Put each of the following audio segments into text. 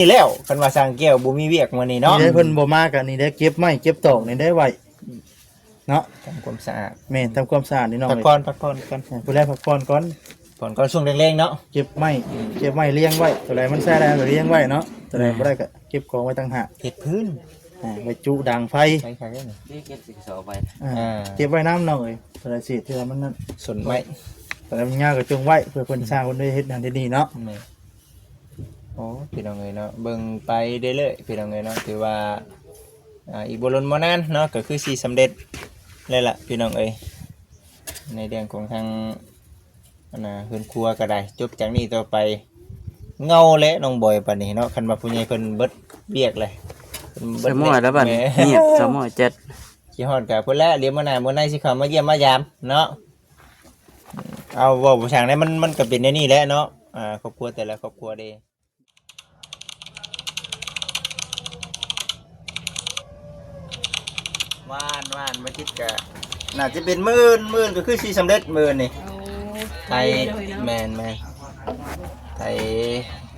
ນີ້ແລ້ວ ຄັນວ່າຊ່າງແກ້ວບໍ່ມີວຽກມື້ນີ້ເນາະ ນີ້ໄດ້ເພິ່ນບໍ່ມາກໍນີ້ໄດ້ເກັບໄມ້ເກັບຕອກນີ້ໄດ້ໄວ້ເນາະ ທຳຄວາມສະອາດ ແມ່ນ ທຳຄວາມສະອາດນີ້ນ້ອງ ພັກຜ່ອນ ພັກຜ່ອນກ່ອນ ເອີ ຜູ້ໃດພັກຜ່ອນກ່ອນ ຜ່ອນກ່ອນຊ່ວງແລງໆເນາະ ເກັບໄມ້ ເກັບໄວ້ລຽງໄວ້ ຕົວໃດມັນໃຊ້ໄດ້ກໍລຽງໄວ້ເນາະ ຕົວໃດບໍ່ໄດ້ກໍເກັບກອງໄວ້ຕ່າງຫາກ ເຮັດພື້ນ ອ່າ ໄວ້ຈຸດັງໄຟ ໄຟຄັກເດ້ນີ້ ເກັບໃສ່ກະສອບໄວ້ ອ່າ ອ່າ ເກັບໄວ້ນຳນ້ອງເອີຍ ຕົວໃດເສດທີ່ວ່າມັນນັ້ນ ສົນໄມ້ ຕົວໃດມັນຍາວກໍຈົ່ງໄວ້ ເພື່ອເພິ່ນ ອືມ ຊ່າງເພິ່ນໄດ້ເຮັດນັ້ນເຮັດນີ້ເນາະ ແມ່ນ ໂອ້ ພີ່ນ້ອງເອີຍເນາະ ເບິ່ງໄປເລື້ອຍໆ ພີ່ນ້ອງເອີຍເນາະ ຖືວ່າ ອ່າ ອີກບໍ່ດົນບໍ່ນານເນາະ ກໍຄືຊິສຳເລັດແລ້ວລະ ພີ່ນ້ອງເອີຍ ໃນເລື່ອງຂອງທາງ ອັນນ່າ ເຮືອນຄົວກໍໄດ້ ຈົບຈາກນີ້ຕໍ່ໄປ ເຫງົາແຫຼະນ້ອງບອຍ ປານນີ້ເນາະ ຄັນວ່າຜູ້ໃຫຍ່ເພິ່ນເບິດວຽກແຫຼະ ເພິ່ນເບິດ ສາວໝອຍແລ້ວບັດນີ້ ແມ່ນ ງຽບ ສາວໝອຍແຈັດ ຊິຮອດກໍພຸ້ນແຫຼະ ດຽວມື້ໜ້າມື້ໃນຊິເຂົ້າມາຢ້ຽມມາຢາມເນາະ ເອົາ ເວົ້າບໍ່ຊ່າງໃດ ມັນ ມັນກໍເປັນແນວນີ້ແຫຼະເນາະ ອ່າ ຄອບຄົວແຕ່ລະຄອບຄົວເດ້. ຫວ່ານ ຫວ່ານ ບໍ່ຈິດກະ ໜ້າຈະເປັນໝື່ນ ໝື່ນກໍຄືຊິສຳເລັດມື້ນີ້ ໂອ້ ໄຖ ໄຖເລີຍເນາະ ແມ່ນ ແມ່ນ ໄຖ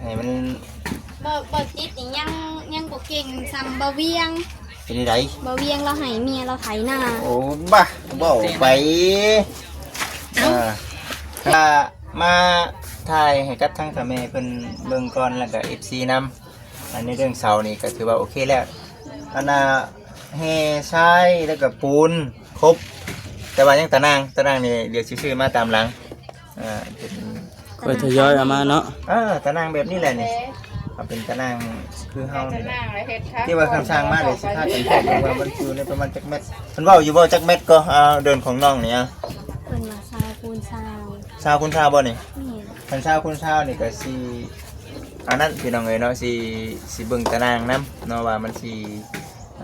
ໃຫ້ມັນ ບໍ່ ບໍ່ຈິດນີ້ຍັງ ຍັງບໍ່ເກັ່ງສ່ຳບໍ່ວຽງ ເປັນໃດ? ບໍ່ວຽງລາວໃຫ້ເມຍລາວໄຖນາ ໂອ້ ບ້າ ເວົ້າໄປ ເອົ້າ ອ່າ ມາຖ່າຍໃຫ້ກັບທາງເຖົ້າແມ່ເພິ່ນເບິ່ງກ່ອນ ແລ້ວກໍເອັຟຊີນຳ ອັນໃນເລື່ອງເສົານີ້ກໍຖືວ່າໂອເຄແລ້ວ ອັນນ່າ ແຮ່ຊາຍ ແລ້ວກໍປູນຄົບ ແຕ່ວ່າຍັງຕາໜ່າງ ຕາໜ່າງນີ້ດຽວຊິຊື້ມາຕາມຫຼັງ ເອີ ເປັນ ຄ່ອຍທະຍອຍເອົາມາເນາະ ເອີ ຕາໜ່າງແບບນີ້ແຫຼະນີ້ ເອົາເປັນຕາໜ່າງຄືເຮົານີ້ແຫຼະ ທີ່ວ່າຄັນສ້າງມາແລ້ວຊິພາກັນເບິ່ງວ່າມັນຢູ່ໃນປະມານຈັກແມັດ ເພິ່ນເວົ້າຢູ່ບໍ່ຈັກແມັດກໍ ເອົາເດີ່ນຂອງນ້ອງນີ້ ເອົາ ເພິ່ນວ່າຊາວຄູນຊາວ ຊາວຄູນຊາວບໍ່ນີ້? ແມ່ນ ຄັນຊາວຄູນຊາວນີ້ກໍຊິ ອັນນັ້ນພີ່ນ້ອງເອີຍເນາະ ຊິ ຊິເບິ່ງຕາໜ່າງນຳເນາະ ວ່າມັນຊິ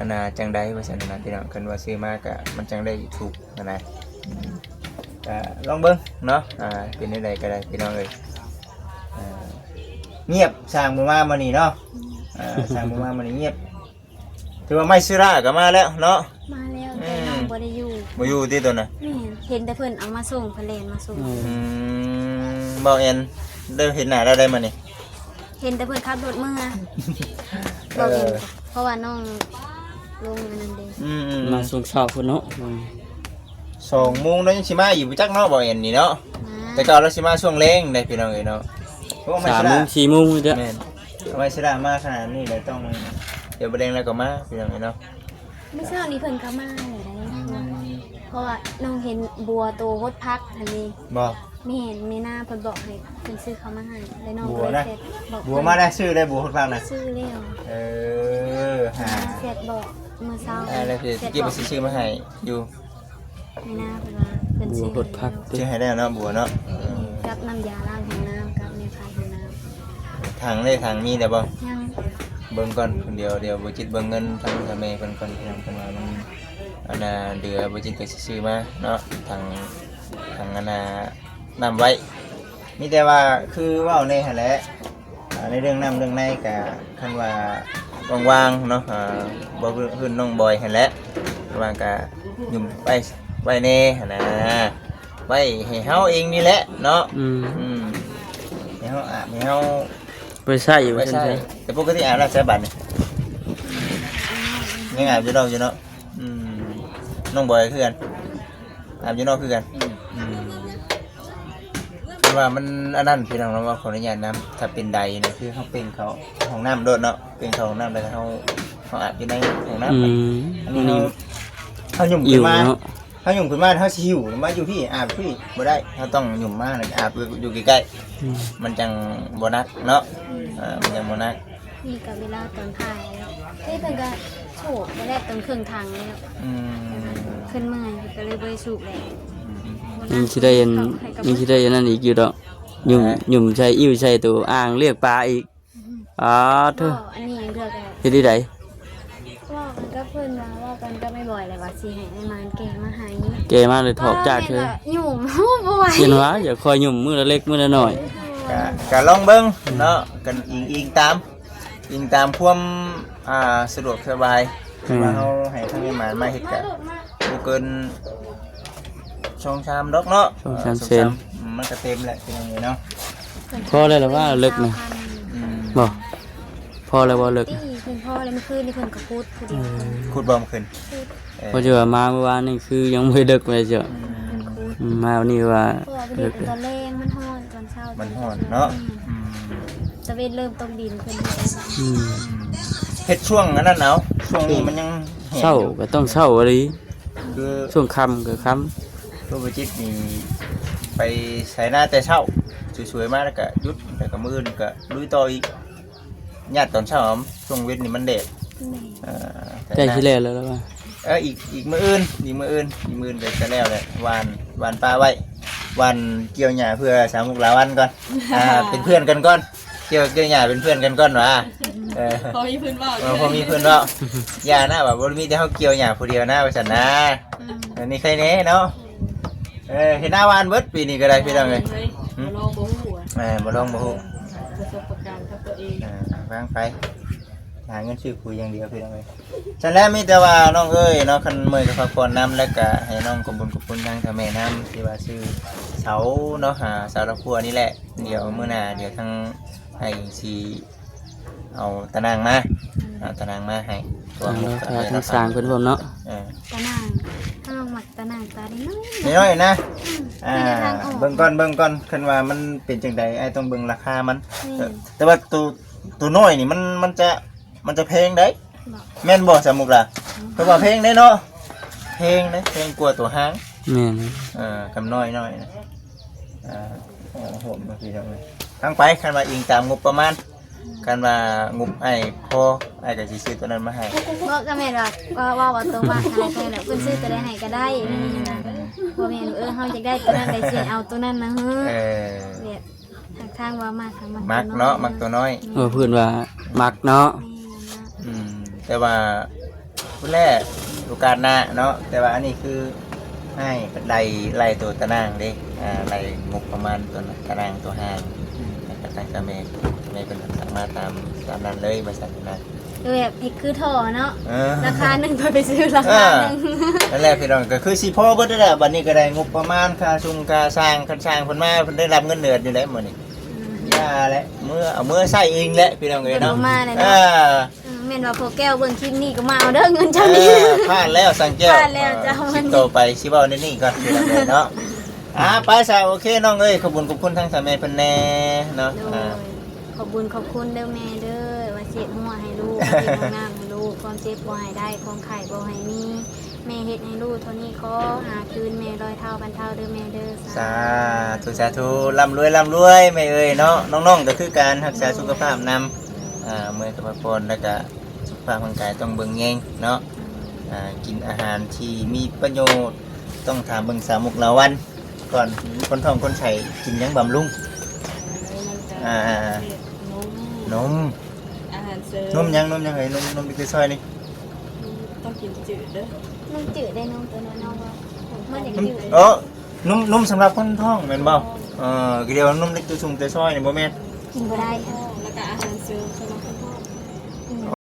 ອັນນ່າ ຈັ່ງໃດວ່າຊັ້ນນະພີ່ນ້ອງ ຄັນວ່າຊື້ມາກະມັນຈັ່ງໄດ້ຖືກຫັ້ນນະ ອືມ ກະລອງເບິ່ງເນາະ ອ່າ ເປັນແນວໃດກໍໄດ້ພີ່ນ້ອງເອີຍ ອ່າ ງຽບ ຊ່າງບໍ່ມາມື້ນີ້ເນາະ ອ່າ ຊ່າງບໍ່ມາມື້ນີ້ງຽບ ຖືວ່າໄມ້ຊີລາກໍມາແລ້ວເນາະ ມາແລ້ວ ອືມ ແຕ່ນ້ອງບໍ່ໄດ້ຢູ່ ບໍ່ຢູ່ຕິຕົວນະ ແມ່ນ ເຫັນແຕ່ເພິ່ນເອົາມາສົ່ງ ເພິ່ນແລ່ນມາສົ່ງ ອືມ ອືມ ບ່າວແອນ ໄດ້ເຫັນໜ້າລາວໄດ້ມື້ນີ້? ເຫັນແຕ່ເພິ່ນຂັບລົດເມືອ ເອີ ບໍ່ເຫັນ ເພາະວ່ານ້ອງລົງອັນນັ້ນເດ້ ອືມໆ ມາຊ່ວງເຊົ້າພຸ້ນເນາະ ອືມ ສອງໂມງແລ້ວຍັງຊິມາອີກບໍ່ຈັກເນາະ ບ່າວແອນນີ້ເນາະ ມາ ແຕ່ເກົ່າລາວຊິມາຊ່ວງແລງເດ້ພີ່ນ້ອງເອີຍເນາະ ໂອ້ ມາ ສາມໂມງສີ່ໂມງນີ້ເດ້ ແມ່ນ ເອົາໄວ້ຊິລາມາຂະໜາດນີ້ແລ້ວ ຕ້ອງ ດຽວບໍ່ແລງລາວກໍມາພີ່ນ້ອງເອີຍເນາະ ມື້ເຊົ້ານີ້ເພິ່ນກໍມາແລ້ວເດ້ ອືມ ເພາະວ່ານ້ອງເຫັນບົວໂຕຫົດຜັກຫັ້ນເດ້ ບໍ່ ແມ່ນ ແມ່ນາເພິ່ນບອກໃຫ້ເພິ່ນຊື້ເຂົ້າມາໃຫ້ ແລ້ວນ້ອງກໍເລີຍແຊັດບອກ ບົວມາໄດ້ຊື້ໄດ້ບົວຫົດຜັກນະ ຊື້ແລ້ວ ເອີ ຫາ ແຊັດບອກມື້ເຊົ້າ ອ່າ ແລ້ວຊິ ແຊັດບອກ ຊິຊື້ມາໃຫ້ຢູ່ ແມ່ນາເພິ່ນວ່າເພິ່ນຊື້ໃຫ້ແລ້ວ ຊື້ໃຫ້ແລ້ວເນາະ ບົວເນາະ ເອີ ກັບນ້ຳຢາລ້າງຫ້ອງນ້ຳ ກັບແມ່ພາຍຫ້ອງນ້ຳ ຖັງເດ້ ຖັງມີແລ້ວບໍ່? ຍັງ ເບິ່ງກ່ອນ ດຽວ ດຽວບໍ່ຈິດເບິ່ງເງິນທາງເຖົ້າແມ່ເພິ່ນກ່ອນ ເພິ່ນວ່າມັນ ອັນນ່າ ເຫຼືອບໍ່ຈິດກໍຊິຊື້ມາເນາະ ຖັງ ຖັງອັນນ່າ ນ້ຳໄວ້ ມີແຕ່ວ່າຄືເວົ້າແນ່ຫັ້ນແຫຼະ ອ່າ ໃນເລື່ອງນ້ຳເລື່ອງໃນກະ ຄັນວ່າວ່າງໆເນາະ ອ່າ ບໍ່ ເພິ່ນນ້ອງບອຍຫັ້ນແຫຼະ ວ່າງກະຫຍຸ້ມໄວ້ ໄວ້ແນ່ຫັ້ນນະ ໄວ້ໃຫ້ເຮົາເອງນີ້ແຫຼະເນາະ ອືມ ອືມ ໃຫ້ເຮົາອາບ ໃຫ້ເຮົາໄວ້ໃຊ້ຢູ່ ໄວ້ໃຊ້ ວ່າຊັ້ນຊະ ແຕ່ປົກກະຕິອາບນ້ຳໃສບັດນີ້? ຍັງອາບຢູ່ດອກຢູ່ເນາະ ອືມ ນ້ອງບອຍຄືກັນ ອາບຢູ່ນອກຄືກັນ ອືມ ອືມ ເພາະວ່າມັນອັນນັ້ນພີ່ນ້ອງເນາະ ວ່າຂໍອະນຸຍາດນຳ ຖ້າເປັນໃດນະ ຄືເຮົາເປັ່ງເຂົ້າຫ້ອງນ້ຳໂລດເນາະ ເປັ່ງເຂົ້າຫ້ອງນ້ຳແລ້ວເຮົາ ເຮົາອາບຢູ່ໃນຫ້ອງນ້ຳ ອືມ ອັນນີ້ເຮົາ ເຮົາຫຍຸ່ມຂຶ້ນມາ ເຮົາຫຍຸ່ມຂຶ້ນມາ ເຮົາຊິຫິ້ວມາຢູ່ພີ້ ອາບພີ້ບໍ່ໄດ້ ເຮົາຕ້ອງຫຍຸ່ມມາ ແລ້ວອາບຢູ່ໃກ້ໆ ອືມ ມັນຈັ່ງບໍ່ໜັກເນາະ ອືມ ອ່າ ມັນຈັ່ງບໍ່ໜັກ ນີ້ກໍເວລາຕອນຖ່າຍແລ້ວ ເອີ ເພິ່ນກໍສູບໄປແລ້ວ ເຖິງເຄິ່ງຖັງແລ້ວ ອືມ ເພິ່ນເມື່ອຍ ເພິ່ນກໍເລີຍບໍ່ໄດ້ສູບແລ້ວ ອືມ ຍັງຊິໄດ້ອັນ ຍັງຊິໄດ້ອັນນັ້ນອີກຢູ່ດອກ ຫຍຸ່ມ ຫະ ຫຍຸ່ມໃສ່ ອິ້ວໃສ່ໂຕອ່າງລ້ຽງປາອີກ ອືມ ອໍ ໂທ້ ອັນນີ້ຍັງເທື່ອກໍ ເຮັດຈັ່ງໃດ? ເວົ້າກັນກັບເພິ່ນວ່າ ເວົ້າກັນກັບອ້າຍບອຍແລ້ວວ່າຊິໃຫ້ອ້າຍມານແກ່ມາໃຫ້ ແກ່ມາແລ້ວຖອກຈາກເທື່ອ ແມ່ນວ່າຫຍຸ່ມ ບໍ່ໄຫວ ເຫັນວ່າຢາກຄອຍຫຍຸ່ມມື້ລະເລັກມື້ລະໜ້ອຍ ກະ ກະລອງເບິ່ງເນາະ ອືມ ກັນອີງ ອີງຕາມ ອີງຕາມຄວາມ ອ່າ ສະດວກສະບາຍ ອືມ ວ່າເຮົາໃຫ້ທາງແມ່ໝານມາເຮັດກະບໍ່ເກີນສອງສາມດອກເນາະ ສອງສາມແສນ ເອີ ສອງສາມ ມັນກະເຕັມແຫຼະ ພີ່ນ້ອງເອີຍເນາະ ພໍແລ້ວລະວ່າເລິກນະ ອືມ ບໍ່ ພໍແລ້ວບໍ່ເລິກ? ຕີ ເພິ່ນພໍແລ້ວ ມື້ຄືນນີ້ເພິ່ນກໍຂຸດຜູ້ດຽວ. ເອີ ຂຸດບໍ່ມື້ຄືນ? ຂຸດ. ເອີ ພໍຈະວ່າມາມື້ວານນີ້ຄືຍັງບໍ່ໄດ້ເລິກເລີຍເຈົ້າ. ອືມ ເພິ່ນຂຸດ. ອືມ ມາວັນນີ້ວ່າ ເພິ່ນເລິກ ຕອນແລງມັນຮ້ອນ ຕອນເຊົ້າມັນຮ້ອນເນາະ. ອືມ ອືມ ຕາເວັນເລີ່ມຕົກດິນເພິ່ນເຮັດ. ອືມ ເຮັດຊ່ວງອັນນັ້ນເອົາ ຊ່ວງນີ້ມັນຍັງແຫ້ງຢູ່. ເຊົ້າກໍຕ້ອງເຊົ້າອີ່ຫຼີ. ຄືຊ່ວງຄ່ຳກໍຄ່ຳ. ຄືບໍ່ຈິດນີ້ໄປໄຖນາແຕ່ເຊົ້າ ສວຍໆມາແລ້ວກໍຢຸດ ແລ້ວກໍມື້ອື່ນກໍລຸຍຕໍ່ອີກ. ຍາດຕອນເຊົ້າ ຊ່ວງເວັນນີ້ມັນແດດ. ແມ່ນ. ເອີ ໃກ້ຊິແລ້ວແລ້ວວ່າ. ເອີ ອີກ ອີກມື້ອື່ນ ອີກມື້ອື່ນ ອີກມື້ອື່ນກໍຈະແລ້ວແຫຼະ. ຫວ່ານ ຫວ່ານປາໄວ້ ຫວ່ານກ່ຽວຫຍ້າເພື່ອສາວມຸກລາວັນກ່ອນ. ອ່າ ເປັນເພື່ອນກັນກ່ອນ. ກ່ຽວ ກ່ຽວຫຍ້າເປັນເພື່ອນກັນກ່ອນຫວາ. ເອີ ພໍມີເພື່ອນເວົ້າ. ເອີ ພໍມີເພື່ອນເວົ້າ. ຢ່ານະ ວ່າບໍ່ມີແຕ່ເຮົາກ່ຽວຫຍ້າຜູ້ດຽວນະ ວ່າຊັ້ນນະ. ອືມ ອັນນີ້ໃຄແດ່ເນາະ. ເອີ ເຮັດນາຫວ່ານເບິດປີນີ້ກໍໄດ້ ພີ່ນ້ອງເອີຍ. ຫຶ ບໍ່ລອງບໍ່ຮູ້. ເອີ ບໍ່ລອງບໍ່ຮູ້. ປະສົບປະການກັບຕົວເອງ. ເອີ ຟັງໄປ ຫາເງິນຊື້ປຸ໋ຍຢ່າງດຽວ ພີ່ນ້ອງເອີຍ. ຊັ້ນແຫຼະ ມີແຕ່ວ່ານ້ອງເອີຍເນາະ ຄັນເມື່ອຍກໍພັກຜ່ອນນຳ ແລ້ວກໍໃຫ້ນ້ອງຂອບບຸນຂອບຄຸນທາງເຖົ້າແມ່ນຳ ທີ່ວ່າຊື້ເສົາເນາະ ຫາເສົາລະຄົວນີ້ແຫຼະ. ດຽວມື້ໜ້າ ດຽວທາງອ້າຍຊິເອົາຕາໜ່າງມາ. ອືມ ເອົາຕາໜ່າງມາໃຫ້ ເອົາ ເອົາທາງສ້າງເພິ່ນພ້ອມເນາະ. ເອີ ຕາໜ່າງ ເຮົາມັກຕາໜ່າງຕານ້ອຍໆ ນ້ອຍໆນະ. ອືມ ອ່າ ເບິ່ງກ່ອນ ເບິ່ງກ່ອນ ຄັນວ່າມັນເປັນຈັ່ງໃດ ອ້າຍຕ້ອງເບິ່ງລາຄາມັນ. ແມ່ນ. ເອີ ແຕ່ວ່າໂຕ ໂຕນ້ອຍນີ້ມັນ ມັນຈະ ມັນຈະແພງໃດ໋. ບໍ່ ແມ່ນບໍ່ ສາວມຸກລາ? ອືມ ເພາະວ່າແພງເດ້ເນາະ ແພງເດ້ ແພງກວ່າໂຕຫາງ. ແມ່ນ. ເອີ ກຳນ້ອຍໆນະ. ອ່າ ໂອ້ໂຫ ພີ່ນ້ອງເອີຍ ຟັງໄປ ຄັນວ່າອີງຕາມງົບປະມານ ຄັນວ່າງົບອ້າຍພໍ ອ້າຍກໍຊິຊື້ຕົວນັ້ນມາໃຫ້. ບໍ່ ກໍແມ່ນວ່າ ວ່າ ວ່າ ວ່າຕົວມັກຫັ້ນແຫຼະ ເພິ່ນຊື້ຕົວໃດໃຫ້ກໍໄດ້. ອືມ ນີ້ນະ ບໍ່ແມ່ນ ເອີ ເຮົາຢາກໄດ້ຕົວນັ້ນ ໄດ້ຊິເອົາຕົວນັ້ນນະ. ເອີ ແບບ ທາງ ທາງວ່າມັກ ມັກ ມັກເນາະ ມັກຕົວນ້ອຍ. ເອີ ເພິ່ນວ່າມັກເນາະ. ແມ່ນເນາະ. ອືມ ແຕ່ວ່າພຸ້ນແຫຼະ ໂອກາດໜ້າເນາະ. ແຕ່ວ່າອັນນີ້ຄືໃຫ້ໄລ່ ໄລ່ໂຕຕາໜ່າງເດ້ ອ່າ ໄລ່ງົບປະມານໂຕຕາໜ່າງ ໂຕຫາງ ແລ້ວກໍຕັ້ງແຕ່ແມ່ ແມ່ເພິ່ນກໍສັ່ງມາຕາມ ຕາມນັ້ນເລີຍ ວ່າຊັ້ນນະ. ແບບເຮັດຄືທໍ່ເນາະ. ເອີ ລາຄາໜຶ່ງ ກໍໄປຊື້ລາຄາໜຶ່ງ. ເອີ ນັ້ນແຫຼະພີ່ນ້ອງ ກໍຄືຊິພໍເບິດແລ້ວ. ບັດນີ້ກໍໄດ້ງົບປະມານຄ່າຊຸງຄ່າຊ່າງ ຄັນຊ່າງເພິ່ນມາ ເພິ່ນໄດ້ຮັບເງິນເດືອນຢູ່ແລ້ວມື້ນີ້. ອືມ ຢ່າແຫຼະ ເມືອ ເອົາເມືອໃຊ້ເອງແຫຼະ ພີ່ນ້ອງເອີຍເນາະ. ເພິ່ນບໍ່ມາແລ້ວເນາະ. ອ່າ ອືມ ແມ່ນວ່າພໍ່ແກ້ວເບິ່ງຄລິບນີ້ກໍມາເອົາເດີ ເງິນເຈົ້ານີ້. ເອີ ພາດແລ້ວສັງແກ້ວ. ພາດແລ້ວເຈົ້າ. ເອີ ຄລິບຕໍ່ໄປຊິເວົ້າໃນນີ້ກ່ອນ ພີ່ນ້ອງເອີຍເນາະ. ອ່າ ໄປຊະ ໂອເຄ ນ້ອງເອີຍ ຂອບຄຸນ ຂອບຄຸນທາງສາວແມ່ເພິ່ນແດ່ເນາະ. ໂດຍ ອ່າ ຂອບບຸນຂອບຄຸນເດີແມ່ເດີ ວ່າເຮັດຮົ້ວໃຫ້ລູກ ເຮັດຫ້ອງນ້ຳໃຫ້ລູກ ຄວາມເຈັບບໍ່ໃຫ້ໄດ້ ຄວາມໄຂ້ບໍ່ໃຫ້ມີ ແມ່ເຮັດໃຫ້ລູກເທົ່ານີ້ ຂໍຫາຄືນແມ່ຮ້ອຍເທົ່າພັນເທົ່າເດີແມ່ເດີ. ສາທຸ ສາທຸ ລ່ຳລວຍ ລ່ຳລວຍແມ່ເອີຍເນາະ. ນ້ອງໆກໍຄືກັນ ຮັກສາສຸຂະພາບນຳ ອ່າ ເມື່ອຍກໍພັກຜ່ອນ ແລ້ວກໍສຸຂະພາບຮ່າງກາຍຕ້ອງເບິ່ງແຍງເນາະ. ອ່າ ກິນອາຫານທີ່ມີປະໂຫຍດ ຕ້ອງຖາມເບິ່ງສາວມຸກລາວັນ ກ່ອນ ຄົນທ້ອງຄົນໄຂ້ກິນຫຍັງບຳລຸງ? ອ່າ ນົມ ນົມ ອາຫານເສີມ ນົມຫຍັງ ນົມຫຍັງເອີຍ? ນົມ ນົມເລັກເຕີຊອຍນີ້ ຕ້ອງກິນຈືດເດີ ນົມຈືດໄດ໋ ນົມໂຕນ້ອຍໆ ມັນຢາກຈືດ. ເອີ ນົມ ນົມສຳລັບຄົນທ້ອງແມ່ນບໍ່? ເອີ ກໍດຽວນົມເລັກເຕີຊຸງເຕີຊອຍນີ້ບໍ່ແມ່ນ ກິນບໍ່ໄດ້ ແລ້ວກໍອາຫານເສີມສຳລັບຄົນທ້ອງ.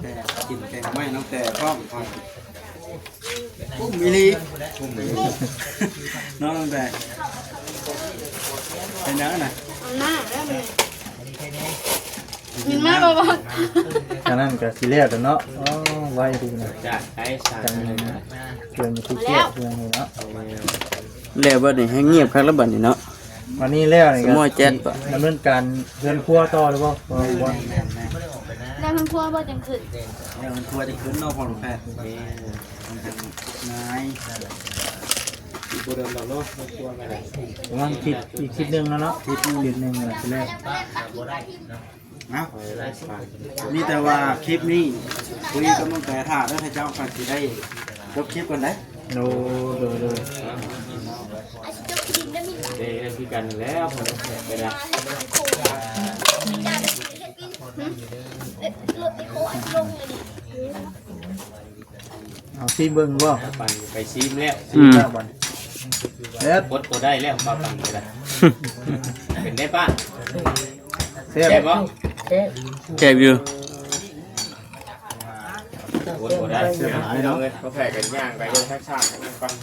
ແຕ່ກິນແກງໜໍ່ໄມ້ນ້ອງແຕ່ພ້ອມ ກຸ້ມອີ່ຫຼີ ກຸ້ມອີ່ຫຼີ ເນາະ ນ້ອງແຕ່ ເປັນຫຍັງນະ? ເອົາໜ້າແລ້ວມັນ ມີມາບໍ່ບໍ່? ອັນນັ້ນກໍຊິແລ້ວແລ້ວເນາະ. ອໍ ໄວດີນະ ຈາກໄກສານ ເຄື່ອງທີ່ແກ້ເຄື່ອງນີ້ເນາະ. ແລ້ວບັດນີ້ແຮງງຽບຄັກແລ້ວບັດນີ້ເນາະ. ບັດນີ້ແລ້ວນີ້ກໍ ສະໝໍແຈັດ ດຳເນີນການເຮືອນຄົວຕໍ່ຫຼືບໍ່? ບໍ່ ບໍ່ ແມ່ນໆ ແລ້ວເຮືອນຄົວບໍ່ຈັ່ງຂຶ້ນ ແລ້ວເຮືອນຄົວຈັ່ງຂຶ້ນເນາະ ພໍ່ແພດ. ແມ່ນ ມັນຈັ່ງງ່າຍ ອີກບໍ່ດົນດອກເນາະ ເຮືອນຄົວກໍໄດ້ ປະມານທິດ ອີກທິດໜຶ່ງແລ້ວເນາະ ທິດໜຶ່ງ ທິດໜຶ່ງແລ້ວຊິແລ້ວ. ເອົາ ມີແຕ່ວ່າຄລິບນີ້ຄຸຍກັບນ້ອງແຕຖ້າເດີ ຖ້າເຈົ້າກໍຊິໄດ້ຈົບຄລິບກ່ອນໄດ໋. ໂດຍ ໂດຍ ໂດຍ ເດ້ຄືກັນແລ້ວ ເອົາຊີມເບິ່ງບໍ່? ປັນໄປຊີມແລ້ວ ຊີມແລ້ວບັດ ເຮັດ ອົດບໍ່ໄດ້ແລ້ວ ປາປັນກໍໄດ້. ເປັນໄດປ້າ? ແຊບ ແຊບບໍ່? ແຊບ ແຊບຢູ່ ອົດບໍ່ໄດ້ ແຊບຫຼາຍເນາະ. ເອີ ບໍ່ແພ້ກັນ ຍ່າງໄປເບິ່ງທາງຊ້າງນັ້ນກ່ອນ.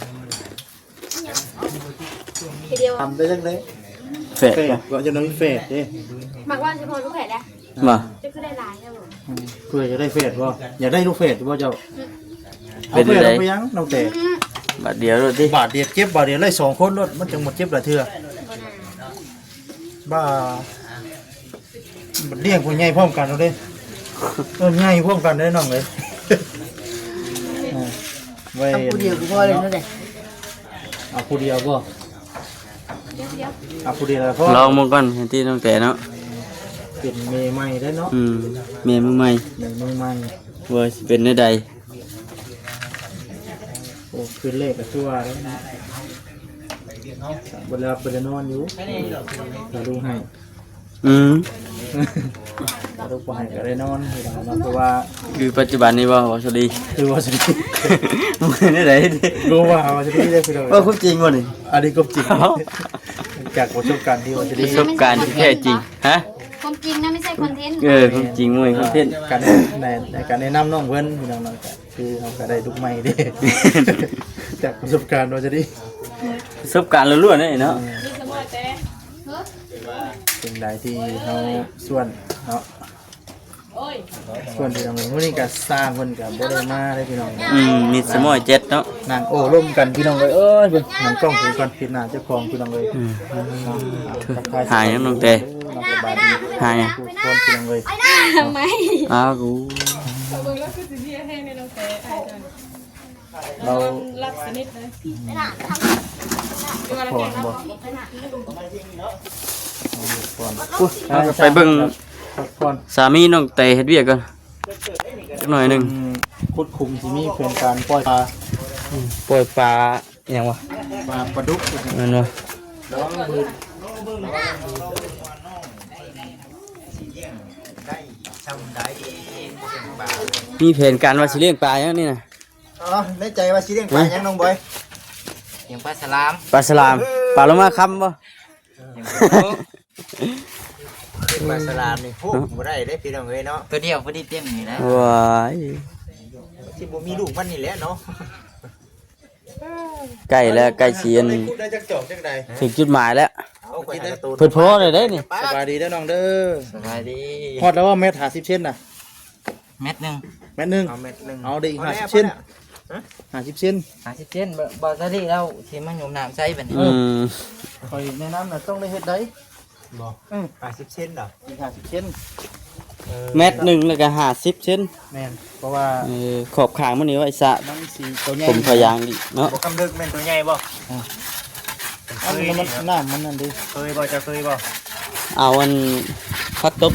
ທີດຽວ ທຳໄດ້ຈັ່ງໃດ? ແຝດ ແຝດບໍ່? ຈັ່ງໃດມີແຝດເດ້. ມັກວ່າສະເພາະລູກແຝດເດ້. ບໍ່ ຈະຄືໄດ້ຫຼາຍແທ້ບໍ່? ເພື່ອຈະໄດ້ແຝດບໍ່? ຢາກໄດ້ລູກແຝດບໍ່ເຈົ້າ? ອືມ ເອົາແຝດເອົາໄປຫຍັງນ້ອງແຕ? ອືມ ບາດດຽວໂລດຕິ ບາດດຽວເຈັບ ບາດດຽວໄດ້ສອງຄົນໂລດ ມັນຈັ່ງບໍ່ເຈັບຫຼາຍເທື່ອ. ບ້າ ມັນລ້ຽງຜູ້ໃຫຍ່ພ້ອມກັນເດ້. ເອີ ໃຫຍ່ພ້ອມກັນເດ້ນ້ອງເອີຍ. ເອີ ໄວ້ ເອົາຜູ້ດຽວກໍພໍແລ້ວເດ້. ເອົາຜູ້ດຽວບໍ່? ເອົາຜູ້ດຽວກໍພໍ ລອງເບິ່ງກ່ອນ ເຫັນທີ່ນ້ອງແຕເນາະ ເປັນແມ່ໃໝ່ເດ້ເນາະ. ອືມ ແມ່ມືໃໝ່ ແມ່ມືໃໝ່ ວ່າຊິເປັນແນວໃດ. ໂອ້ ຄືນແລກກໍຄືວ່າແລ້ວເນາະ ບໍ່ໄດ້ຫຼັບບໍ່ໄດ້ນອນຢູ່ ຖ້າລູກໃຫ້. ອືມ ຖ້າລູກບໍ່ໃຫ້ກໍໄດ້ນອນ ເພາະວ່າ ຄືປັດຈຸບັນນີ້ບໍ່ ເວົ້າສະດີ ຄືເວົ້າສະດີ ບໍ່ແນວໃດ ບໍ່ວ່າເວົ້າສະດີເດ້ພີ່ນ້ອງ ເວົ້າຄວາມຈິງບໍ່ນີ້? ອັນນີ້ຄວາມຈິງ ຈາກປະສົບການທີ່ເວົ້າສະດີ ປະສົບການທີ່ແທ້ຈິງ. ຮະ? ຄວາມຈິງນະ ບໍ່ໃຊ່ຄອນເທັນ. ເອີ ຄວາມຈິງ ບໍ່ແມ່ນຄອນເທັນ. ການແນະ ໃນການແນະນຳນ້ອງເພິ່ນ ພີ່ນ້ອງເນາະ ກໍຄືເຮົາກໍໄດ້ລູກໃໝ່ເດ້ ຈາກປະສົບການວ່າຈະດີ ປະສົບການລ້ວນໆເດ້ເນາະ. ເປັນໃດທີ່ເຮົາຊວນເນາະ ຊວນພີ່ນ້ອງ ມື້ນີ້ກໍຊ່າງເພິ່ນກໍບໍ່ໄດ້ມາເດ້ພີ່ນ້ອງ. ອືມ ມີສະໝໍແຈັດເນາະ ນັ່ງໂອ້ລົມກັນພີ່ນ້ອງເອີຍ. ເອີຍ ເບິ່ງ ຫັນກ້ອງຄືກັນ ປິດໜ້າເຈົ້າຂອງພີ່ນ້ອງເອີຍ. ອືມ ຫາຫຍັງນ້ອງແຕ? ເນາະ ສະບາຍດີ ຫາຫຍັງ? ທຸກຄົນພີ່ນ້ອງເອີຍ ໄມ້ ອ້າວ ເບິ່ງແລ້ວຄືຊິເພຍແຮງເດ້ນ້ອງແຕ ອ້າຍເຈົ້ານີ້ ລາວຫຼັບສະໜິດເລີຍ ພັກຜ່ອນບໍ່? ພັກຜ່ອນ ເຮົາກໍໄປເບິ່ງ ພັກຜ່ອນ ສາມີນ້ອງແຕເຮັດວຽກກ່ອນຈັກໜ້ອຍໜຶ່ງ. ອືມ ຂຸດຂຸມຊິມີໂຄງການປ່ອຍປາ ອືມ ປ່ອຍປາ ອີຫຍັງວະ? ປາ ປາດຸກ ແມ່ນບໍ່? ລອງເບິ່ງ ມີແຜນການວ່າຊິລ້ຽງປາຫຍັງນີ້ນະ? ອໍ ໃນໃຈວ່າຊິລ້ຽງປາຫຍັງນ້ອງບອຍ? ລ້ຽງປາສະຫຼາມ ປາສະຫຼາມ ເອີ ປາໂລມາຄຳບໍ່? ປາສະຫຼາມນີ້ ໂອ້ ບໍ່ໄດ້ເດ້ພີ່ນ້ອງເອີຍເນາະ ຕົວດຽວພໍດີເຕັມນີ້ນະ. ວ້າຍ ຊິບໍ່ມີລູກມັນນີ້ແຫຼະເນາະ. ໃກ້ແລ້ວ ໃກ້ຊິອັນ ໄດ້ຈັກຈອກຈັກໃດ ເຖິງຈຸດໝາຍແລ້ວ ເອົາໄປຫາການະຕູນ ເພິ່ນພໍແລ້ວເດ້ນີ້. ສະບາຍດີເດີນ້ອງເດີ ສະບາຍດີ. ຮອດແລ້ວບໍ່ ແມັດຫ້າສິບເຊັນນະ? ແມັດໜຶ່ງ ແມັດໜຶ່ງ ເອົາແມັດໜຶ່ງ ເອົາໄດ້ອີກຫ້າສິບເຊັນ ພໍແລ້ວ ຫ້າສິບເຊັນ ຫ້າສິບເຊັນ ບໍ່ ບໍ່ຊາລີລາວຊິມາໂຍມນ້ຳໃສ່ບັດນີ້. ອືມ ຂ້ອຍແນະນຳນະ ຕ້ອງໄດ້ເຮັດໄດ໋. ບໍ່ ອືມ ຫ້າສິບເຊັນເນາະ ອີກຫ້າສິບເຊັນ ເອີ ແມັດໜຶ່ງແລ້ວກໍຫ້າສິບເຊັນ. ແມ່ນ ເພາະວ່າ ເອີ ຂອບຂ້າງມັນນີ້ໄວ້ສະ ມັນຊິໂຕໃຫຍ່ ຜົມພະຍາງດີເນາະ ບໍ່ຄຳເລິກແມ່ນໂຕໃຫຍ່ບໍ່? ອ່າ ອັນນີ້ມັນ ນ້ຳມັນນັ້ນເດ້ ເຄີຍບໍ່ ເຈົ້າເຄີຍບໍ່? ເອົາອັນ ຜັກຕົບ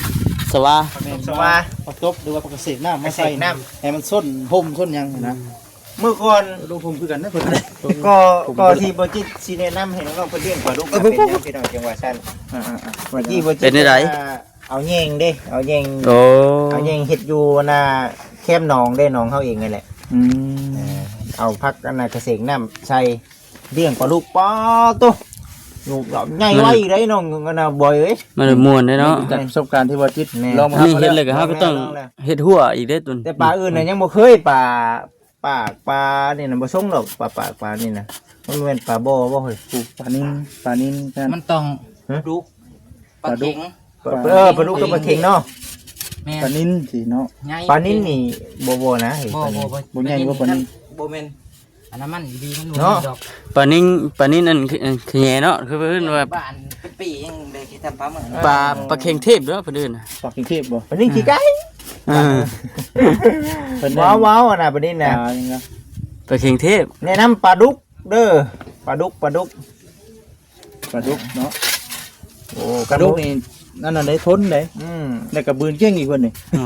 ສະຫວ່າ ແມ່ນ ສະຫວ່າ ຜັກຕົບ ຫຼືວ່າຜັກກະເສດນ້ຳມາໃສ່ ກະເສດນ້ຳ ໃຫ້ມັນຊົນຮົ່ມຊົນຫຍັງຫັ້ນນະ. ອືມ ມື້ກ່ອນ ລົງທຸ່ມຄືກັນເດ້ເພິ່ນ ກໍ ກໍທີ່ບໍ່ຈິດຊິແນະນຳໃຫ້ນ້ອງໆເພິ່ນລ້ຽງປາດຸກ ເອີ ເປັນຫຍັງພີ່ນ້ອງຈັ່ງວ່າຊັ້ນ? ເອີໆ ເມື່ອກີ້ບໍ່ຈິດເປັນຈັ່ງໃດ? ເອົາແຍງເດ້ ເອົາແຍງ ໂອ້ ເອົາແຍງເຮັດຢູ່ໜ້າແຄມໜອງເດ້ ໜອງເຮົາເອງນີ້ແຫຼະ. ອືມ ເອີ ເອົາຜັກອັນນ່າກະເສກນ້ຳໃສ່ ລ້ຽງປາດຸກ ປາໂຕ ລູກລາວໃຫຍ່ໄວເດ້ນ້ອງອັນນ່າ ບອຍເອີຍ. ມັນມ່ວນເດ້ເນາະ ຈາກປະສົບການທີ່ວ່າຈິດ ແມ່ນ ລອງມາ ນີ້ເຮັດແລ້ວກໍເຮົາກໍຕ້ອງເຮັດຫົວອີກເດ້ຕົວນີ້. ແຕ່ປາອື່ນນະຍັງບໍ່ເຄີຍ ປາ ປາກ ປານີ້ນະບໍ່ຊົງດອກ. ປາປາກ ປານີ້ນະ ມັນແມ່ນປາບໍ່ບໍ່ເຮີ້ຍ? ປູ ປານິນ ປານິນ ມັນຕ້ອງ ຮະ ປາດຸກ ປາເຂັງ ປາ ເອີ ປາດຸກກັບປາເຂັງເນາະ. ແມ່ນ ປານິນຊິເນາະ ໃຫຍ່ ປານິນນີ້ບໍ່ ບໍ່ນະ ເຮີ້ຍ ບໍ່ ປານິນ ບໍ່ ບໍ່ ບໍ່ໃຫຍ່ບໍ່ປານິນ ບໍ່ແມ່ນ ອັນນັ້ນມັນດີ ມັນບໍ່ ເນາະ ມີດອກ. ປານິນ ປານິນອັນ ອັນຂະແຫຍງເນາະ ຄືເພິ່ນວ່າ ບ້ານເປັນປີຍັງໄດ້ຊິທຳປາເໝີ ປາ ປາເຂັງເທບເນາະ ເພິ່ນເອີ້ນ ປາເຂັງເທບບໍ່? ປານິນຂີ້ໄກ່ ເອີ ເພິ່ນເອີ້ນ ວ້າວໆ ອັນນ່າ ປານິນນະ ປາຫຍັງນະ ປາເຂັງເທບ. ແນະນຳປາດຸກເດີ ປາດຸກ ປາດຸກ ປາດຸກເນາະ. ໂອ້ ປາດຸກນີ້ນັ້ນນະ ໄດ້ທົນເດ້ ອືມ ແລ້ວກໍບືນເກັ່ງອີກເພິ່ນນີ້ ອໍ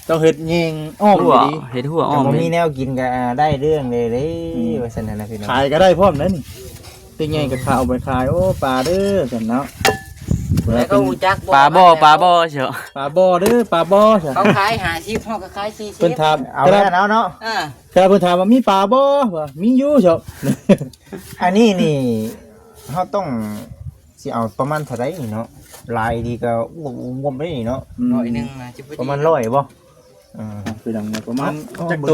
ຕ້ອງເຮັດແຍງອ້ອມດີໆ ເຮັດຫົວອ້ອມ ບໍ່ມີແນວກິນກໍ ອ່າ ໄດ້ເລື່ອງເລີຍເດ້ ອືມ ວ່າຊັ້ນນະພີ່ນ້ອງ. ຂາຍກໍໄດ້ພ້ອມເດ້ນີ້ ເປັນໃຫຍ່ກໍຂາຍ ເອົາໄປຂາຍ ໂອ້ ປາເດີຊັ້ນເນາະ. ແລ້ວກໍຮູ້ຈັກ ປາບໍ່ ປາບໍ່ ປາບໍ່ເຊີ ປາບໍ່ເດີ ປາບໍ່ເຊີ ເຂົາຂາຍຫ້າສິບ ເຮົາກໍຂາຍສີ່ສິບ ເພິ່ນຖາມ ເອົາແລ້ວເນາະ ເອີ ແຕ່ເພິ່ນຖາມວ່າມີປາບໍ່ ວ່າມີຢູ່ເຊີ. ອັນນີ້ນີ້ ເຮົາຕ້ອງຊິເອົາປະມານເທົ່າໃດນີ້ເນາະ? ຫຼາຍດີກໍອ້ວມໆໄດ້ນີ້ເນາະ ຮ້ອຍໜຶ່ງນະ ປະມານຮ້ອຍບໍ່? ເອີ ພີ່ນ້ອງເນາະ ປະມານ ເອົ້າ ຈັກໂຕ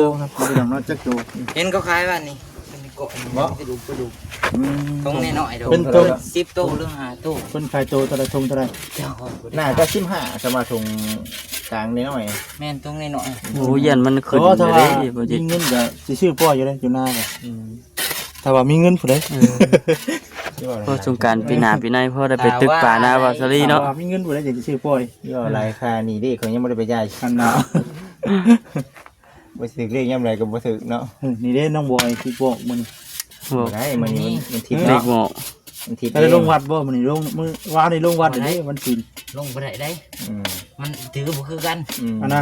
ພີ່ນ້ອງເນາະ ຈັກໂຕ? ເຫັນເຂົາຂາຍວ່ານີ້ ເປັນເກາະ ບໍ່ ກະດູກ ກະດູກ ອືມ ຖົງນ້ອຍໆດອກ ເປັນຖົງ ສິບໂຕ ຫຼື ຫ້າໂຕ ເພິ່ນຂາຍໂຕເທົ່າໃດ? ຖົງເທົ່າໃດ? ໜ້າຈະສິບຫ້າ ສຳລັບຖົງກາງນ້ອຍໆ ແມ່ນ ຖົງນ້ອຍໆ. ໂອ້ ຢ້ານມັນຂຶ້ນເດ້ ບໍ່ຈິດ ມີເງິນກໍຊິຊື້ປ່ອຍຢູ່ເດ້ ຢູ່ນາກໍ ອືມ ຖ້າວ່າມີເງິນພຸ້ນເດ້ ເອີ ພໍສົງການປີໜ້າປີໃນ ພໍໄດ້ໄປຕຶກປານາວາສາລີເນາະ ຖ້າວ່າມີເງິນພຸ້ນເດ້ ຈັ່ງຊິຊື້ປ່ອຍ. ເວົ້າຫຼາຍຄ່ານີ້ເດ້ ຂ້ອຍຍັງບໍ່ໄດ້ໄປຈ່າຍ ອັນນ່າ ບໍ່ຖືກເລກຍາມໃດກໍບໍ່ຖືກເນາະ. ເອີ ນີ້ເດ້ນ້ອງບອຍຊິບອກມື້ນີ້ ບໍ່ໄດ້ ມື້ນີ້ມັນ ວັນທິດເນາະ ເລກບໍ່ ວັນທິດ ໄດ້ລົງວັດບໍ່ມື້ນີ້? ລົງ ມື້ວານນີ້ລົງວັດເດ້ ວັນສິນ ລົງບໍ່ໄດ້ເດ້ ອືມ ມັນຖືບໍ່ຄືກັນ ອືມ ອັນນ່າ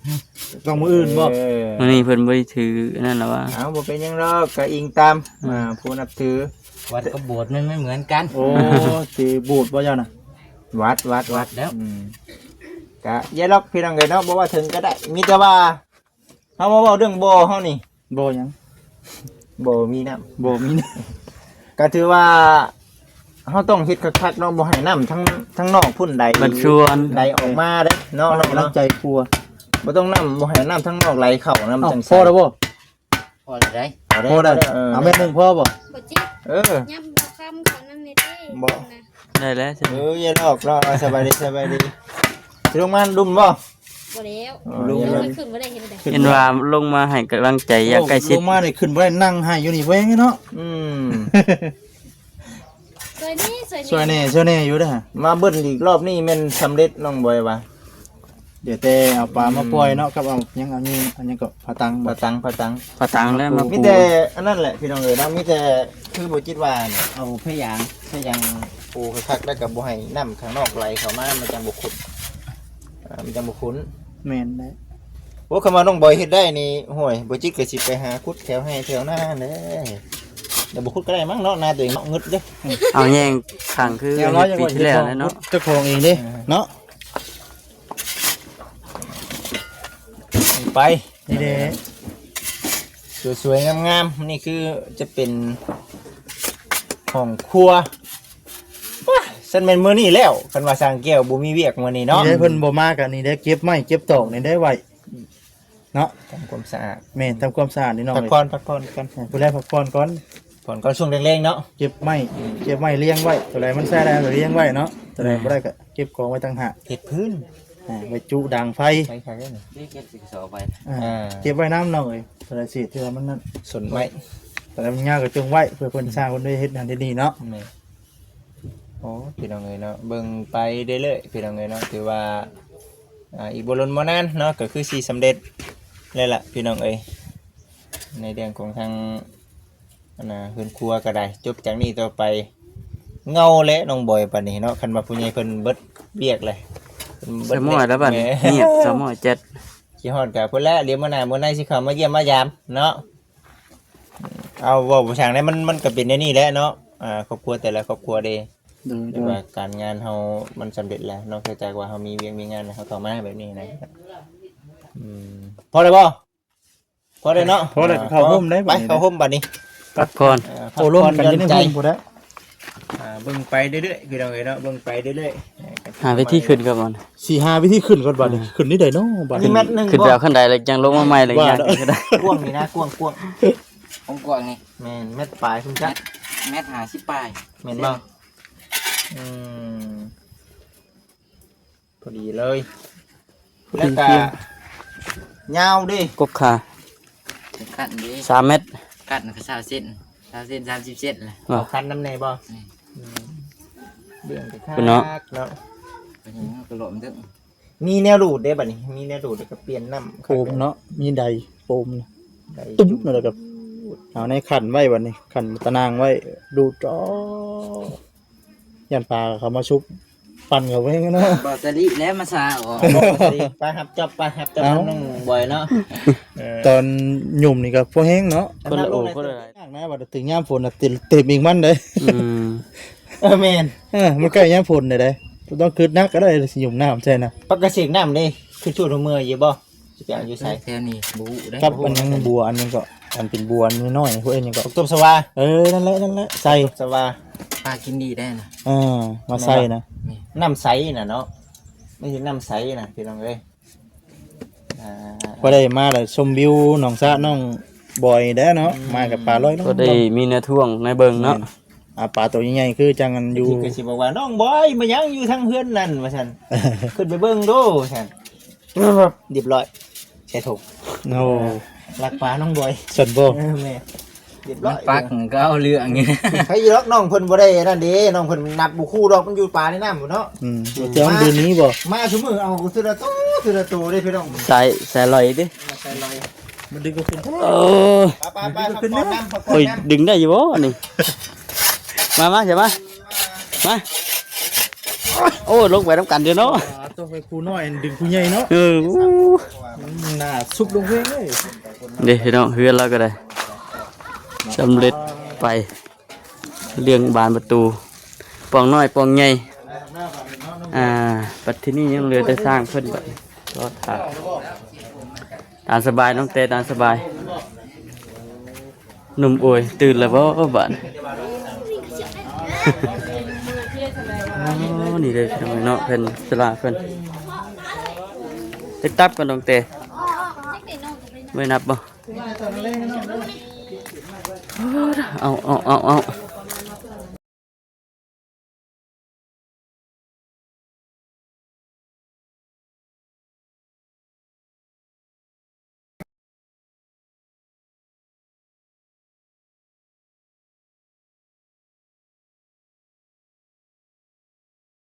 ອືມ ຕ້ອງມື້ອື່ນບໍ່? ເອີ ມື້ນີ້ເພິ່ນບໍ່ໄດ້ຖືອັນນັ້ນລະວ່າ ເອົ້າ ບໍ່ເປັນຫຍັງດອກ ກະອີງຕາມ ອືມ ອ່າ ຜູ້ນັບຖື ວັດກັບໂບດມັນ ມັນເໝືອນກັນ. ໂອ້ ຊິໂບດບໍ່ເຈົ້ານະ? ວັດ ວັດ ວັດແລ້ວ ອືມ ກະຢ່າດອກພີ່ນ້ອງເອີຍເນາະ ບໍ່ວ່າເຖິງກໍໄດ້ ມີແຕ່ວ່າ ເຮົາມາເວົ້າເລື່ອງບໍ່ເຮົານີ້ ບໍ່ຫຍັງ ບໍ່ມີນ້ຳ ບໍ່ມີນ້ຳ ກໍຖືວ່າເຮົາຕ້ອງເຮັດຄັກໆເນາະ ບໍ່ໃຫ້ນ້ຳທາງ ທາງນອກພຸ້ນໄຫຼ ບັດຊວນ ໄຫຼອອກມາເດ້ເນາະ ໃຫ້ກຳລັງໃຈຄົວ ບໍ່ຕ້ອງນ້ຳ ບໍ່ໃຫ້ນ້ຳທາງນອກໄຫຼເຂົ້ານຳ ເອົ້າ ຈັ່ງຊັ້ນ ພໍແລ້ວບໍ່? ພໍແລ້ວໄດ໋ ພໍແລ້ວ ພໍແລ້ວ ເອີ ເອົາແມ່ນໜຶ່ງພໍບໍ່? ບໍ່ຈິດ ເອີ ຍຳບໍ່ຄຳເຂົານຳແດ່ຕິ ບໍ່ ໄດ້ແລ້ວ ເອີ ຢ່າຫຼອກເນາະ ສະບາຍດີ ສະບາຍດີ ຊິລົງມາດຸ່ມບໍ່? ບໍ່ແລ້ວ ເອີ ລົງ ລົງໄປຂຶ້ນບໍ່ໄດ້ ເຮັດໃດ ເຫັນວ່າລົງມາໃຫ້ກຳລັງໃຈຢ່າງໃກ້ຊິດ ລົງມາໄດ້ຂຶ້ນບໍ່ໄດ້ ນັ່ງໄຫ້ຢູ່ນີ້ແຫວງເນາະ ອືມ ຊ່ວຍແດ່ ຊ່ວຍແດ່ ຊ່ວຍແດ່ ຊ່ວຍແດ່ຢູ່ເດີ ມາເບິ່ງອີກ ຮອບນີ້ແມ່ນສຳເລັດ ນ້ອງບອຍວ່າ ດຽວແຕ່ເອົາປາມາປ່ອຍເນາະ ອືມ ກັບເອົາຫຍັງ ເອົາຫຍັງ ເອົາຫຍັງກໍ ຜາຕັງ ຜາຕັງ ຜາຕັງ ຜາຕັງແລ້ວມາປູ ມີແຕ່ອັນນັ້ນແຫຼະພີ່ນ້ອງເອີຍເນາະ ມີແຕ່ຄືບໍ່ຈິດວ່າ ເອົາພະຍາງ ພະຍາງປູຄັກໆ ແລ້ວກໍບໍ່ໃຫ້ນ້ຳຂ້າງນອກໄຫຼເຂົ້າມາ ມັນຈັ່ງບໍ່ຂຸ້ນ ອ່າ ມັນຈັ່ງບໍ່ຂຸ້ນ ແມ່ນແຫຼະ ໂອ້ ຄັນວ່ານ້ອງບອຍເຮັດໄດ້ນີ້ ໂອ້ຍ ບໍ່ຈິດກໍຊິໄປຫາຂຸດແຖວໄຮ່ແຖວນາແຫຼະ ດຽວບໍ່ຂຸດກໍໄດ້ມັ້ງເນາະ ນາຕົວເອງເນາະ ງຶດເດ້ ເອົາແຍງຂັງຄືເຮັດປີທີ່ແລ້ວແຫຼະເນາະ ເຈົ້າຂອງເອງເດ້ ເອີ ເນາະ ໄປ ນີ້ເດ້ ສວຍໆ ງາມໆ ນີ້ຄືຈະເປັນຫ້ອງຄົວ ວ້າ ຊັ້ນແມ່ນມື້ນີ້ແລ້ວ ຄັນວ່າຊ່າງແກ້ວບໍ່ມີວຽກມື້ນີ້ເນາະ ນີ້ເດ້ ເພິ່ນບໍ່ມາກໍນີ້ເດ້ ເກັບໄມ້ເກັບຕອກນີ້ໄດ້ໄວ້ເນາະ ທຳຄວາມສະອາດ ແມ່ນ ທຳຄວາມສະອາດນີ້ນ້ອງ ພັກຜ່ອນ ເອີຍ ພັກຜ່ອນກ່ອນ ເອີ ຜູ້ໃດພັກຜ່ອນກ່ອນ ຜ່ອນກ່ອນຊ່ວງແລງໆເນາະ ເກັບໄມ້ ເກັບໄມ້ລຽງໄວ້ ຕົວໃດມັນໃຊ້ໄດ້ກໍລຽງໄວ້ເນາະ ຕົວໃດບໍ່ໄດ້ກໍເກັບກອງໄວ້ຕ່າງຫາກ ເຮັດພື້ນ ອ່າ ໄວ້ຈຸດາງໄຟ ໄຟຂາຍໄດ້ນີ້ ເກັບໃສ່ກະສອບໄວ້ ອ່າ ອ່າ ເກັບໄວ້ນຳນ້ອງເອີຍ ໂທລະເສດທີ່ວ່າມັນນັ້ນ ສົນໄມ້ ແຕ່ລະມັນຍາວກໍຈົ່ງໄວ້ ເພື່ອເພິ່ນ ອືມ ສ້າງເພິ່ນໄດ້ເຮັດນັ້ນເຮັດນີ້ເນາະ ແມ່ນ ໂອ້ ພີ່ນ້ອງເອີຍເນາະ ເບິ່ງໄປເລື້ອຍໆ ພີ່ນ້ອງເອີຍເນາະ ຖືວ່າ ອ່າ ອີກບໍ່ດົນບໍ່ນານເນາະ ກໍຄືຊິສຳເລັດແລ້ວລະ ພີ່ນ້ອງເອີຍ ໃນເລື່ອງຂອງທາງ ອັນນ່າ ເຮືອນຄົວກໍໄດ້ ຈົບຈາກນີ້ຕໍ່ໄປ ເຫງົາແຫຼະນ້ອງບອຍປານນີ້ເນາະ ຄັນວ່າຜູ້ໃຫຍ່ເພິ່ນເບິດວຽກແຫຼະ ເພິ່ນເບິດ ສະໝໍຍແລ້ວບັດນີ້ ແມ່ນ ງຽບ ສະໝໍຍຈັດ ຄິດຮອດກໍພຸ້ນແຫຼະ ດຽວມື້ໜ້າມື້ໃນຊິເຂົ້າມາຢ້ຽມມາຢາມເນາະ ເອົາ ເວົ້າບໍ່ຊ່າງໃດ ມັນ ມັນກໍເປັນແນວນີ້ແຫຼະເນາະ ອ່າ ຄອບຄົວແຕ່ລະຄອບຄົວເດ້ ໂດຍ ແຕ່ວ່າ ໂດຍ ການງານເຮົາມັນສຳເລັດແລ້ວ ນອກຈາກວ່າເຮົາມີວຽກມີງານ ເຮົາເຂົ້າມາແບບນີ້ນະ ອືມ ພໍແລ້ວບໍ່? ພໍແລ້ວເນາະ ພໍແລ້ວ ເຂົ້າຮົ່ມໄດ້ ໄປ ບັດນີ້ ເຂົ້າຮົ່ມບັດນີ້ ພັກຜ່ອນ ເອີ ພັກຜ່ອນ ໂອ້ ລົມກັນຢູ່ໃນຮົ່ມພຸ້ນແຫຼະ ອ່າ ເບິ່ງໄປເລື້ອຍໆ ພີ່ນ້ອງເອີຍເນາະ ເບິ່ງໄປເລື້ອຍໆ ຫາວິທີຂຶ້ນກ່ອນ ຊິຫາວິທີຂຶ້ນກ່ອນບັດນີ້ ອ່າ ຂຶ້ນນີ້ໃດເນາະບັດນີ້ ອັນນີ້ແມັດໜຶ່ງ ຂຶ້ນແບບ ບໍ່ ຂັ້ນໄດແລ້ວ ຍັງລົງມາໃໝ່ເລີຍ ວ່າ ຍາກຂຶ້ນໄດ້ ກວ້າງນີ້ນະ ກວ້າງໆ ກວ້າງໆນີ້ ແມ່ນ ແມັດປາຍພຸ້ນຈ້ະ ແມັດ ແມັດຫ້າສິບປາຍ ແມ່ນບໍ່? ອືມ ພໍດີເລີຍ ພໍດີ ແລ້ວກະ ຍາວເດ້ ກົກຂາ ຂັ້ນເດ້ ສາມແມັດ ຂັ້ນກໍຊາວເຊັນ ຊາວເຊັນ ສາມສິບເຊັນແຫຼະ ເອົາຂັ້ນນຳແດ່ບໍ່? ນີ້ ອືມ ເລື່ອງກໍຄັກເນາະ ເນາະ ກໍຍັງກໍຫຼອມເຖິງ ມີແນວດູດເດ້ບັດນີ້ ມີແນວດູດແລ້ວກໍປ່ຽນນ້ຳ ໂຟມເນາະ ມີໄດໂຟມ ໄດ ຕຸ້ມ ແລ້ວກໍເອົາໃນຂັນໄວ້ບັດນີ້ ຂັນຕາໜ່າງໄວ້ ດູດ ອໍ ຢ້ານປາເຂົາມາຊຸບ ປັ່ນເຂົາແຮງເນາະ ບໍ່ສະລິແລ້ວມາຊາອອກ ໄປຮັບຈອບ ໄປຮັບຈອບ ເອົ້າ ນຳນ້ອງບອຍເນາະ ເອີ ຕອນຫຍຸ້ມນີ້ກໍພໍແຮງເນາະ ຄົນລະໂອ ຄົນລະຫຼາຍ ຍາກນະ ວ່າເຖິງຍາມຝົນນະ ເຕັມ ເຕັມອີກມັນເດ້ ອືມ ເອີ ແມ່ນ ເອີ ມັນໃກ້ຍາມຝົນແລ້ວເດ້ ບໍ່ຕ້ອງຄຶດໜັກກໍໄດ້ ຊິຫຍຸ້ມນ້ຳໃສ່ນະ ປະກະເສກນ້ຳເດ້ ຄືຊຸດຫົວເມືອຢູ່ບໍ່? ຊິໄປເອົາຢູ່ໃສ? ແຖວນີ້ບໍ່ຮູ້ເດ້ ກັບອັນຫຍັງ ບົວອັນຫຍັງເກາະ ອັນເປັນບົວນ້ອຍໆ ເຂົາເອີ້ນຫຍັງເກາະ ບັກຕົບສະຫວາ ເອີ ນັ້ນແຫຼະ ນັ້ນແຫຼະ ໃສ່ ບັກຕົບສະຫວາ ປາກິນດີໄດ້ນະ ເອີ ມາໃສ່ນະ ແມ່ນບໍ່? ແມ່ນ ນ້ຳໃສນະເນາະ ມັນຊິນ້ຳໃສນະ ພີ່ນ້ອງເອີຍ ອ່າ ພໍໄດ້ມາແລ້ວຊົມວິວໜອງສະນ້ອງບອຍແດ່ເນາະ ອືມ ມາກັບປາລອຍ ພໍໄດ້ມີແນວທ່ວງໃນເບິ່ງເນາະ ແມ່ນ ອ່າ ປາໂຕໃຫຍ່ໆ ຄືຈັ່ງອັນຢູ່ ບາງທີກໍຊິບອກວ່າ ນ້ອງບອຍ ມາຫຍັງຢູ່ທາງເຮືອນນັ້ນ ວ່າຊັ້ນ ຂຶ້ນໄປເບິ່ງດູ ວ່າຊັ້ນ ຮຽບຮ້ອຍ ໃສ່ຖົງ ໂອ້ ລັກປານ້ອງບອຍ ຊັ້ນບໍ່? ເອີ ແມ່ນ ຮຽບຮ້ອຍ ມັນປັກກໍເອົາເລື່ອງຢູ່ ໃຜຢູ່ດອກ ນ້ອງເພິ່ນບໍ່ໄດ້ອັນນັ້ນເດ້ ນ້ອງເພິ່ນນັບບໍ່ຄູ່ດອກ ມັນຢູ່ປາໃນນ້ຳພຸ້ນເນາະ ອືມ ເຈົ້າມັນເດີນໜີບໍ່? ມາຊຸມື້ເອົາເທື່ອລະໂຕ ເທື່ອລະໂຕເດ້ພີ່ນ້ອງ ສາຍ ສາຍລອຍເດ້ ມາໃສ່ລອຍ ມັນດຶງບໍ່ຂຶ້ນ ເອີ ໄປໆໆ ພັກຜ່ອນນຳ ພັກຜ່ອນນຳ ຂ້ອຍດຶງໄດ້ຢູ່ບໍ່ນີ້? ມາໆ ເຂົ້າມາ ມາ ໂອ້ ລົງໄປນຳກັນເດີເນາະ ອ່າ ຕ້ອງໃຫ້ຜູ້ນ້ອຍດຶງຜູ້ໃຫຍ່ເນາະ ເອີ ໂອ້ ໜ້າຊຸບລົງເພງເລີຍ ເດ້ພີ່ນ້ອງ ເຮືອນລາວກໍໄດ້ສຳເລັດໄປ ເລື່ອງບານປະຕູ ປ່ອງນ້ອຍປ່ອງໃຫຍ່ ອ່າ ບັດທີນີ້ຍັງເຫຼືອແຕ່ສ້າງເພິ່ນບັດນີ້ ລໍຖ້າ ຕາມສະບາຍ ນ້ອງແຕ ຕາມສະບາຍ ໜຸ່ມໂອຍ ຕື່ນແລ້ວບໍ່ບາດ ອໍ ນີ້ເດີເນາະ ເພິ່ນສາລາເພິ່ນ ໄປຕັບກັນ ນ້ອງແຕ ໄວ້ນັບບໍ່? ເອົາ ເອົາ ເອົາ ເອົາ